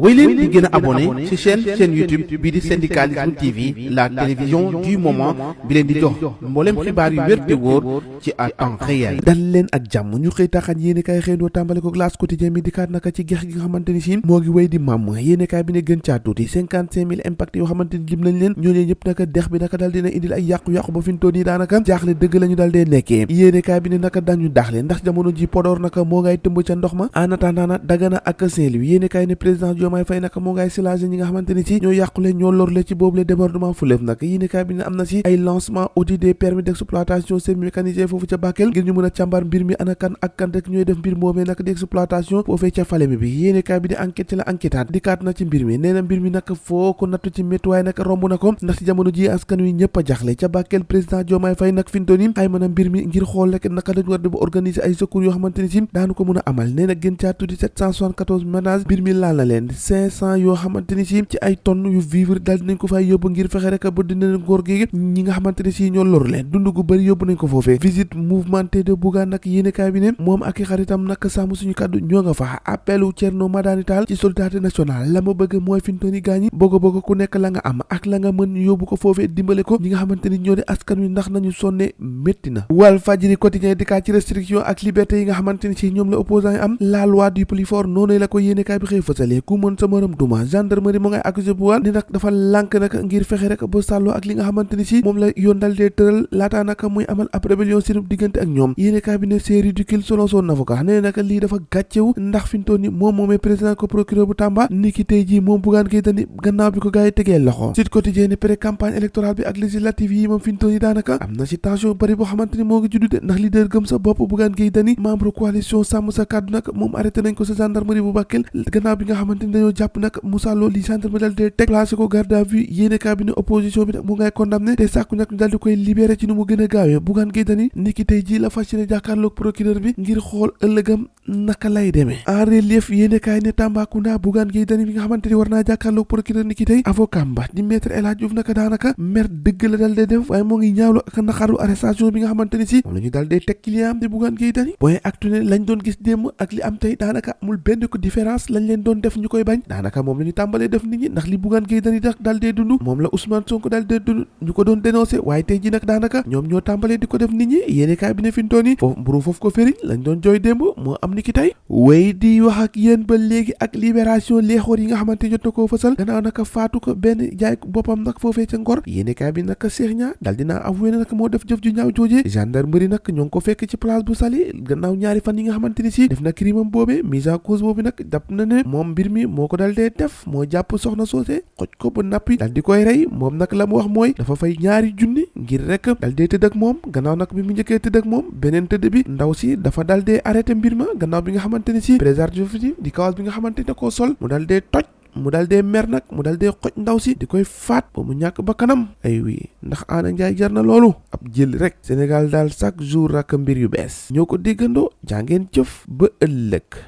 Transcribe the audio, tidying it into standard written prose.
wéy leen di gën a abonné ci chaîne YouTube bii di syndicalisme TV la télévision du moment bi leen di jox mboolem xibaar yu wér te wóor ci à temps réel. dal leen ak jàmm ñu xëy taxaat yéenekaay xëy doo tàmbale ko L'As Quotidien mi dikkaat naka ci gex gi nga xamante ni si moo ngi wéy di màmm yéenekaay bi ne gën caa tuuti 55,000 impact yoo xamante ni lim nañ leen ñooñee ñëpp naka dex bi naka dal dina indil ay yàqu-yàqu ba fi mu toll nii daanaka jaaxle dëgg la ñu dal dee nekkee yéenekaay bi ne naka dañu daaxle ndax jamono ji Podor naka moo ngay tëmb ca ndox ma en attendant nag Dagana ak Saint-Louis yéenekaay ne président Diomaye Faye naka moo ngay soulager ñi nga xamante ni si ñoo yàqule ñoo lorle ci boobule débordement fleuve nag yéenekaay bi ne am na si ay lancement audit des permis d'exploitation semi-mécanisé foofu ca Bakel ngir ñu mën a càmbar mbir mi ana kan ak kan rek ñooy def mbir moomee nag di exploitation foofee ca Falémé bi yéenekaay bi di enquête ci la enquêtaat dikkaat na ci mbir mi nee na mbir mi nag foo ko nattu ci métuwaay nag romb na ko ndax ci jamono ji askan wi ñëpp a jaxle ca Bakel président Diomaye Faye nag fintooni ay mën a mbir mi ngir xool rek naka lañ war di ba organiser ay secours yoo xamante ni si daanu ko mën a amal nee na gën caa tuddi 774 ménages mbir mi laal na leen 500 yoo xamante ni si ci ay tonnes yu vivre daal dinañ ko fay yóbbu ngir fexe rek ba dina leen góor gi ñi nga xamante ni si ñoo lor leen dund gu bëri yóbbu nañ ko foofee visite mouvementée de Bougane nag yéenekaay bi ne moom ak i xaritam nag sàmm suñu kàddu ñoo nga fa appelu Thierno Madani Tall ci solidarité nationale la ma bëgg mooy fintooni gaañi bëgg ku nekk la nga am ak la nga mën yóbbu ko foofee dimbale ko ñi nga xamante ni ñoo di askan wi ndax nañu sonne métti na Walf Fadjri quotidien dikkaat ci restriction ak liberté yi nga xamante ni si ñoom la opposant yi am la loi du plus fort noonu la ko yéenekaay bi xëy fësalee ku mën sa mërëm duma gendarmerie moo ngay accusé bu wàll ni nag dafa lànk nag ngir fexe rek ba sàlloo ak li nga xamante ni si moom la yoon dal dee tëral laataa nag muy amal ab rébellion seen diggante ak ñoom yéenekaay bi ne c'est ridicule selon son avocat nee nag lii dafa gàccewu ndax fi mu toll ni moom moomee président ko procureur bu Tamba ni ki tey jii moom Bougane Gueye Dany gannaaw bi ko gars yi tegee loxo Sud Quotidien ne pré campagne électorale bi ak législative yi moom fi mu toll ni daanaka am na ci tension bari boo xamante ni moo ngi juddu de ndax leader gëm sa bopp Bougane Gueye Dany membre coalition sàmm sa kàddu nag moom arrêté nañ ko sa gendarmerie bu Bakel gannaaw bi nga xamante ni dañoo jàpp nag Moussa Lo li gendarmerie dal dee teg placé ko garde à vue yéenekaay bi ne opposition bi nag mu ngay condamné te sàkku nag ñu dal di koy libéré ci nu mu gën a gaawee Bougane Gueye Dany ni ki tey jii la fas yéene jàkkaarloog procureur bi ngir xool ëllëgam naka lay demee en relief yéenekaay ne Tambacounda Bougane Gueye Dany bi nga xamante ni war naa jàkkaarloog procureur ni ki tey avocat ba di maître El Hadj Diouf naka daanaka mer dëgg la dal dee def waaye moo ngi ñaawlu ak naqaru arrestation bi nga xamante ni si moom la ñu dal dee teg client am di Bougane Gueye Dany point actu ne lañ doon gis démb ak li am tey daanaka amul benn ko différence lañ leen doon def ñu koy bañ daanaka moom la ñu tàmbalee def nit ñi ndax li Bougane Gueye Dany dal dee dund moom la Ousmane Sonko dal dee dund ñu ko doon dénoncé waaye tey ji nag daanaka ñoom ñoo tàmbalee di ko def nit ñi yéenekaay bi ne fi mu toll nii foofu mburu foofu ko fëriñ lañ doon jooy démb moo am ni ki tey way di wax ak yéen ba léegi ak libération léexoor yi nga xamante jot na koo fësal gannaaw naka faatu ko benn jaay boppam nag foofee ca Ngor yéenekaay bi naka Cheikh Niang dal dinaa avoué nag moo def jëf ju ñaaw joojee gendarmerie nag ñoo ngi ko fekk ci place bu Saly gannaaw ñaari fan yi nga xamante ni si def na crime am boobee mise en cause boobu nag jàpp na ne moom mbir mi moo ko dal dee def moo jàpp soxna soosé xoj ko ba nappi dal di koy rey moom nag la mu wax mooy dafa fay ñaari junni ngir rek dal dee tëdd ak moom gannaaw nag bi mu njëkkee tëdd ak moom beneen tëdd bi ndaw si dafa dal dee arrêté mbir ma gannaaw bi nga xamante ni si préservatif di kawas bi nga xamante ne koo sol mu dal dee toj mu dal dee mer nag mu dal dee xoj ndaw si di koy faat ba mu ñàkk ba kanam ay wii ndax Anna Ndiaye jar na loolu ab jël rek Sénégal daal chaque jour rak mbir yu bees ñoo ko déggandoo jàngeen jëf ba ëllëg